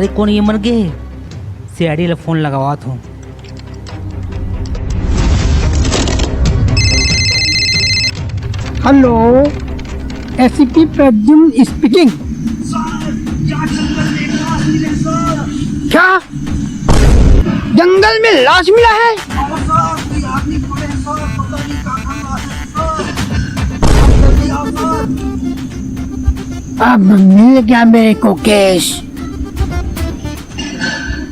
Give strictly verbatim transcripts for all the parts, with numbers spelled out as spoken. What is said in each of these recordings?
कोन ये मन गे हे? सीआईडी ला फोन लगावत हूँ। Hello, ACP Pradyuman speaking. क्या? जंगल में लाश मिला है? अब मिल गया मेरे को केस।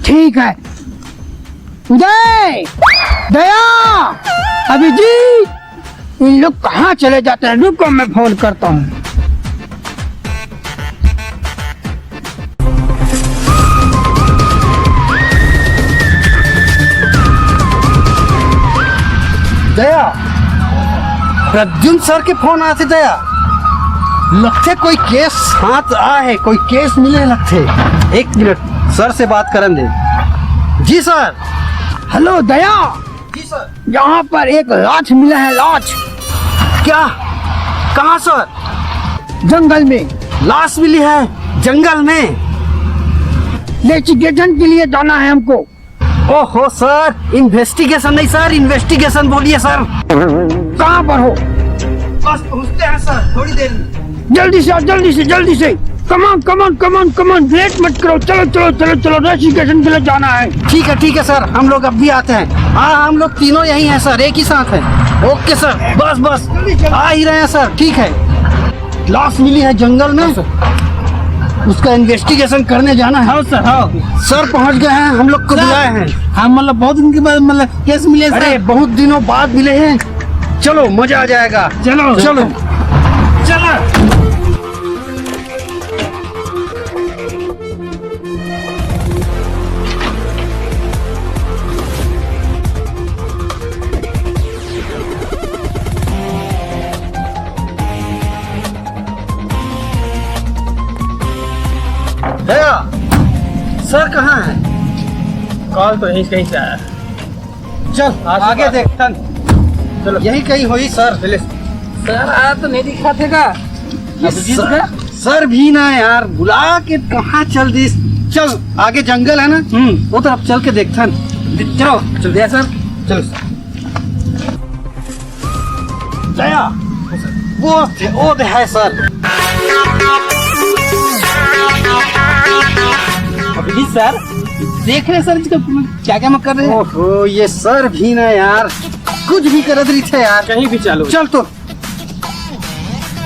ठीक है। उदय, दया, अभिजीत, इन लोग कहाँ चले जाते हैं? रुको, मैं फोन करता हूँ। दया, प्रद्युम्न सर के फोन आथे दया। लगथे कोई केस हाथ आ है, कोई केस मिले लगथे। एक मिनट, सर से बात करन दे। जी सर। हेलो दया, जी सर। यहाँ पर एक लाश मिला है, लाश। क्या? कहाँ सर? जंगल में। लाश मिली है जंगल में? इन्वेस्टिगेशन के लिए जाना है हमको। ओहो सर, इन्वेस्टिगेशन नहीं सर, इन्वेस्टिगेशन बोलिए सर। कहाँ पर हो? बस पहुँचते हैं सर, थोड़ी देर में। जल्दी से, जल्दी से, जल्दी से। कमान, कमान, कमान, कमान, लेट मत करो। चलो, चलो, चलो, चलो, इन्वेस्टिगेशन के लिए जाना है। ठीक है, ठीक है सर, हम लोग अब भी आते हैं। हाँ, हम लोग तीनों यही हैं सर, एक ही साथ हैं। ओके सर, बस, बस, आ ही रहे हैं सर। ठीक है, लाश मिली है जंगल में, उसका इन्वेस्टिगेशन करने जाना है। हाँ सर, हाँ। सर पहुँच गए हैं, हम लोग को बुलाए हैं। हाँ, मतलब बहुत दिन के बाद मतलब केस मिले सर। अरे, बहुत दिनों बाद मिले हैं। चलो, मजा आ जाएगा। चलो। चलो। चलो। दया, सर कहाँ है? कॉल तो यहीं कहीं से आया। चल, आगे देखथन। चलो। यही कहीं होई सर। चले। सर, आ तो नहीं दिखा थे का? ये अभिजीत सर, का? सर भी ना यार, बुला के कहाँ चल दिस? चल, आगे जंगल है ना? हम्म। वो तरफ चल के देखथन। चलो। चल दिया सर। चलो सर। दया, वो थे, वो दे है सर। अभिजीत सर, देख रहे सर, इसको क्या क्या मत कर रहे हैं? ओहो, ये सर भी ना यार, कुछ भी करत रही थे यार। कहीं भी चालू। चल तो।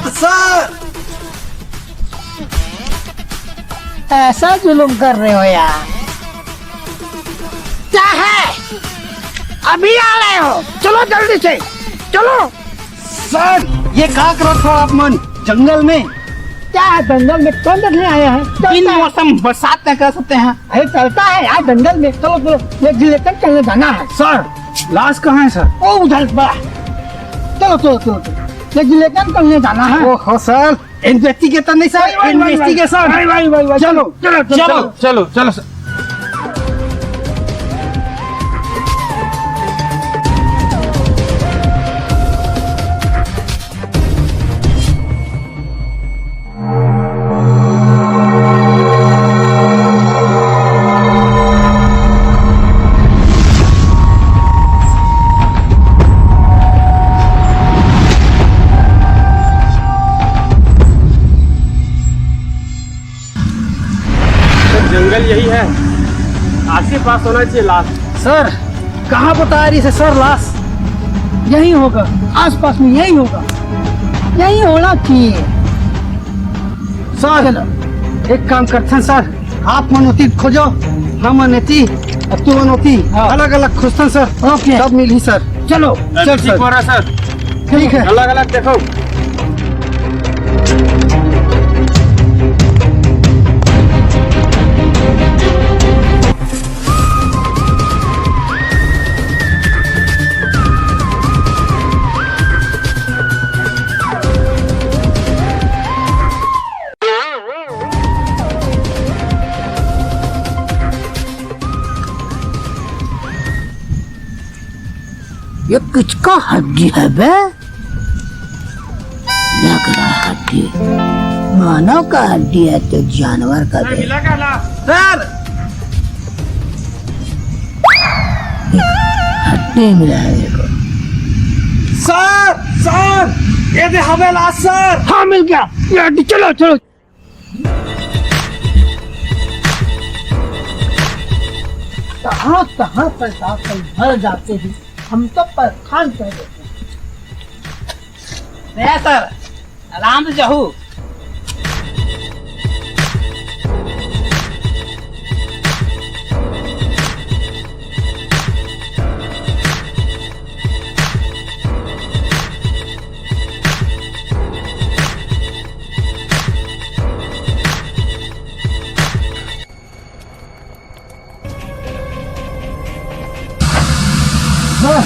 सर, ऐसा जुलुम कर रहे हो यार, क्या है? अभी आ रहे हो, चलो जल्दी से, चलो। सर, ये का करत हो आप मन जंगल में? क्या है जंगल में? कौन देखने आया है? चलता बिन है। मौसम बरसात में कर सकते हैं। अरे चलता है यार जंगल में, चलो चलो, ये जिलेटिन करने जाना है। सर, लाश कहाँ है सर? ओ उधर बड़ा। चलो चलो चलो चलो, ये जिलेटिन करने जाना है। ओहो सर, इन्वेस्टिगेशन नहीं सर, भाई, भाई, भाई, भाई। इन्वेस्टिगेशन। भाई, भाई, भाई, भाई। चलो, चलो, चलो, चलो, चलो। चलो, चलो सर। तो जंगल यही है, आस पास होना चाहिए लाश। सर, कहाँ बता रही है सर लाश? यही होगा, आसपास में यही होगा, यही होना चाहिए। सर, चलो। एक काम करथन सर, आप मन ओती खोजो, हम मन एती, अउ तू मन ओती, हाँ। अलग-अलग खोजथन सर। ओके। सब मिलही सर। चलो। चल ठीक सर। हो रहा सर। ठीक है। अलग-अलग देखो। ये किसका हड्डी है बे? लग रहा हड्डी। मानव का हड्डी है तो जानवर का बे। मिला का लाश? सर, नहीं मिला है देखो। सर, सर, ये दे हमें लाश सर। हाँ, मिल गया। ये हड्डी, चलो, चलो। कहाँ कहाँ पैसा सब भर जाते हैं, हम तो परेशान कर देते हैं। नहीं सर, आराम से जाहू। सर,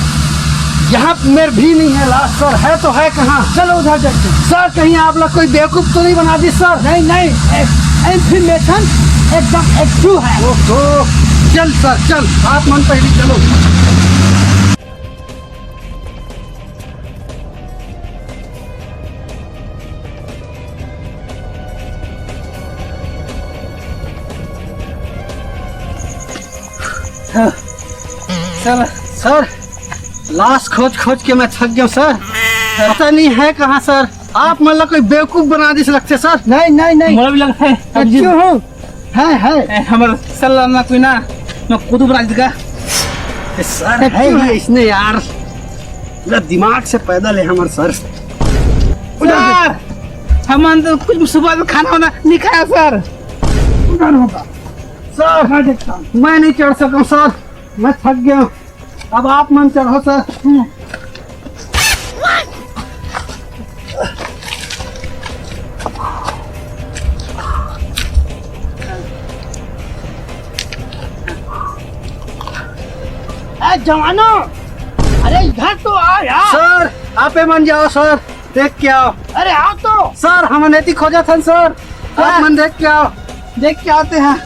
यहाँ मेर भी नहीं है लाश सर, है तो है कहाँ? चलो उधर देखते हैं। सर, कहीं आप लोग कोई बेवकूफ तो नहीं बना दी सर? नहीं नहीं, इन्फॉर्मेशन एकदम एक्टिव है। ओहो, चल सर चल, आप मन पहले चलो। सर, सर, लाश खोज खोज के मैं थक गया सर। पता नहीं है कहाँ सर, आप मन ला कोई बेवकूफ बना दिस लगथे सर। नहीं नहीं नहीं, मोला भी लगथे। सच्ची हो? है है। ए, हमर सर ला ना कोई ना, मैं खुद बना देगा। ए, सर है ये इसने यार, पूरा दिमाग से पैदल है हमर सर। सर, हमन तो कुछ सुबह से खाना वाना नहीं खाया सर। उधर होगा। सर, मैं देखता हूँ। मैं नहीं चढ़ सकूँ सर, मैं थक गया हूँ। अब आप मन चढ़ो सर। ए जवानो, अरे इधर तो आ यार। सर, आपे मन जाओ सर, देख के आओ। अरे आओ तो। सर, हमन एती खोजत हन सर, क्या? आप मन देख के आओ। देख के आते हैं।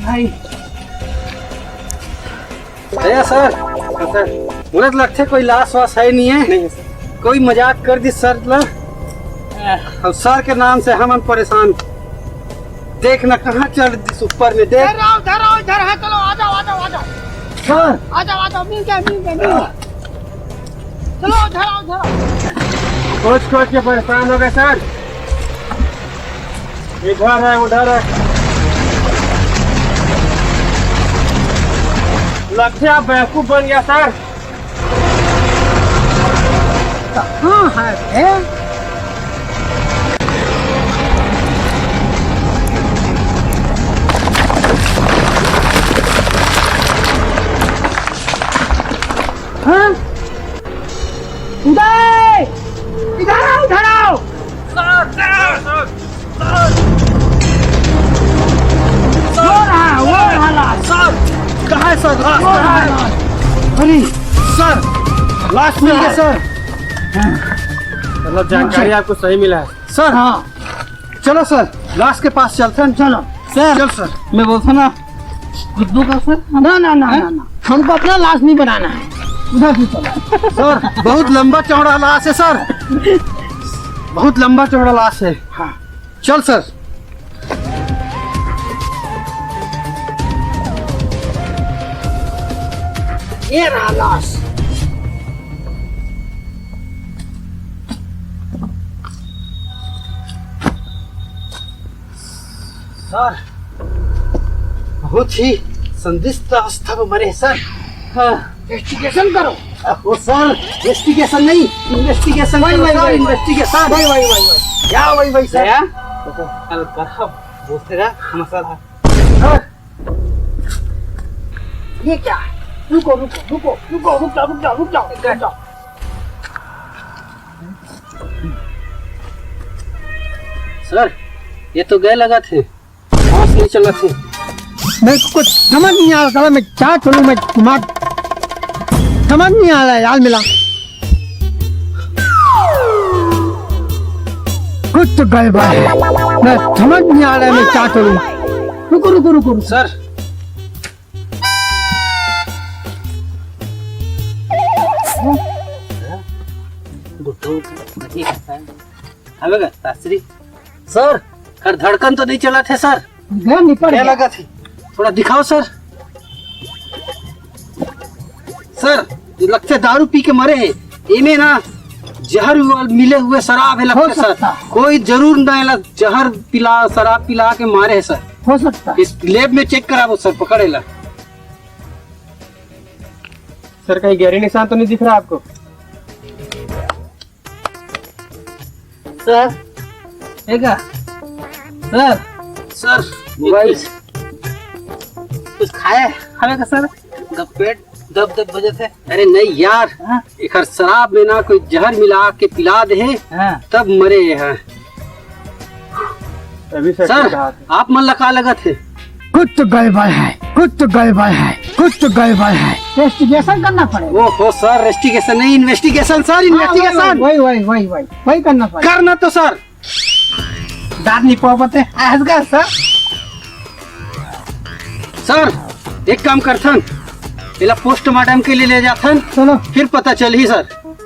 भाई, भैया सर, सर, मुझे तो लगता है कोई लाश वाश है नहीं है। नहीं है सर। कोई मजाक कर दी सर ला। अब सर के नाम से हम परेशान। देख ना कहाँ चढ़ दिस ऊपर में, देख। इधर आओ, इधर आओ, इधर है, चलो आ जाओ, आ जाओ, आ जाओ। सर। आ जाओ, आ जाओ, मिल गया, मिल गया, मिल गया। चलो, इधर आओ, इधर आओ। खोज खोज के परेशान हो गए सर। इधर है, उधर है। लगता है आप बेवकूफ बन गया सर। कहाँ है बे? हाँ? उदय! इधर आओ, इधर आओ! Sir, sir, sir, sir. वो रहा, वो रहा लाश। सर, कहाँ है सर? लाश वो कहाँ रहा है? लाश। अरे, सर, लाश मिल गया सर। मतलब जानकारी सर। आपको सही मिला है? सर, हाँ। चलो सर, लाश के पास चलते हैं। चलो। सर, चल सर। मैं बोलता ना, खुशबू का सर। ना, ना, ना, हैं? ना, ना। हमको अपना लाश नहीं बनाना है। उधर से चलो। सर, बहुत लंबा चौड़ा लाश है सर। बहुत लंबा चौड़ा लाश है। हाँ। चल सर। ये रहा लाश। सर, बहुत ही संदिग्ध अवस्था में मरे हैं सर। हाँ। इन्वेस्टिगेशन करो। ओ सर, इन्वेस्टिगेशन नहीं, इन्वेस्टिगेशन वही, करो वही, सर, वही, वही। इन्वेस्टिगेशन। वही, वही, वही, वही। क्या वही, वही सर? गया? कल करब, बोलते रहा, मसाला। सर, ये क्या है? रुको, रुको, रुको, रुको, रुक जाओ, रुक जाओ, रुक जाओ, रुक जाओ। सर, ये तो गए लगा थे। सांस नहीं चला थे। मेरे को कुछ समझ नहीं आ रहा, साला मैं क्या करूं, मैं दिमाग समझ नहीं आ रहा है यार मेरा। कुछ तो गड़बड़ है, मैं समझ नहीं आ रहा है मैं क्या करूं। रुको, रुको, रुको, रुको। सर। गुड्डू, देखिए, सर। हेलो, शास्त्री। सर, कर धड़कन तो नहीं चलत हे सर? गया निपट क्या गया। लगा थी? थोड़ा दिखाओ सर। सर, ये लगथे दारू पी के मरे हे। एमे ना जहर मिले हुए शराब हे हो लगथे सर। सकता है। कोई जरूर ना एला जहर पिला, शराब पिला के मारे हे सर। हो सकता है। इस लैब में चेक कराबो सर, पकड़े ला। सर, कहीं गहरी निशान तो नहीं दिख रहा आपको? सर, देखा? Sir, sir, mobile. कुछ खाया है? खावे का सर? का पेट दब दब बजत हे। अरे नहीं यार, हाँ? एकर शराब में ना कोई जहर मिला के पिला दे हे, हाँ। तब मरे हे। अभी सर, सर, ठीक कहा था। आप मन ला का लगत हे? कुछ तो गड़बड़ है, कुछ तो गड़बड़ है, कुछ तो गड़बड़ है। इन्वेस्टिगेशन करना पड़ेगा। ओहो सर, इन्वेस्टिगेशन नहीं, इन्वेस्टिगेशन सर, हाँ, वही, इन्वेस्टिगेशन। वही, वही, वही, वही, वही करना पड़ेगा। करना तो सर। दांत नहीं पावत हे, आज का सर। सर, एक काम करथन, एला पोस्टमार्टम के लिए ले जाथन, चलो। फिर पता चलही सर।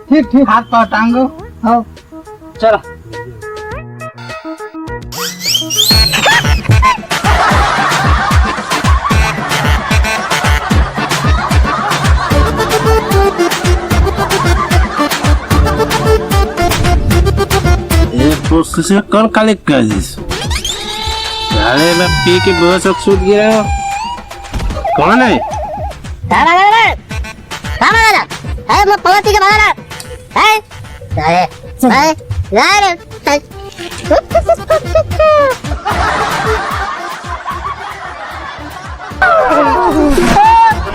ठीक, ठीक। हाथ पाँव टांगो, आओ। चलो। ये तो से कल काले कर दिस। अरे मैं पी के बेहोश होके सूत गया। कौन है? का भागा रे? का भागा रे? अरे मैं पगला पी के भागा रे। हैं? अरे, अरे, अरे, अरे। Sir,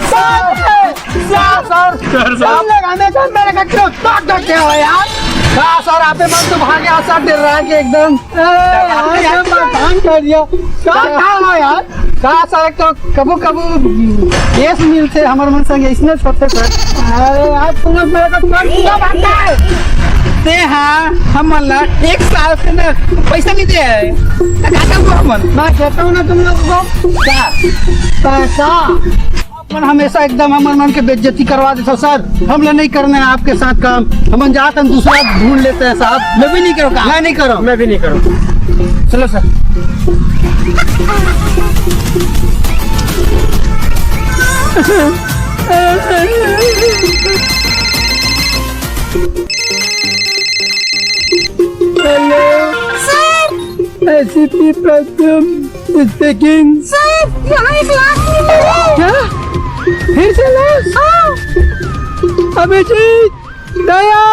sir, sir, sir. सामने गाने का मेरे का क्यों टॉक टॉक क्या हो यार? का सर, आप मन तो भागे आ सर, डर रहा है कि एकदम। ए, यार, ये बात भांग कर दिया। क्या, क्या हो यार? का सर, एक तो कबू कबू केस मिलथे हमर मन संग, इसने छोटे सर। अरे यार, तुम लोग मेरे को टॉक क्या भागता है? ते हाँ, हमन ला एक साल से ना पैसा नहीं दे है। तो का करबो हमन? मैं देता हूँ ना तुम लोग को। का? पैसा। अपन हमेशा एकदम हमर मन के बेइज्जती करवा देता सर। हम लोग नहीं करना है आपके साथ काम। हम जात हम दूसरा ढूंढ लेते हैं साहब। मैं भी नहीं करूँ काम। मैं नहीं करूँ। मैं भी नहीं करूँ। चलो sir. Hello. Sir. ACP Pradyum speaking. Sir, यहाँ एक लाश मिली है। क्या? फिर से लाश? हाँ। अभिजीत, दया।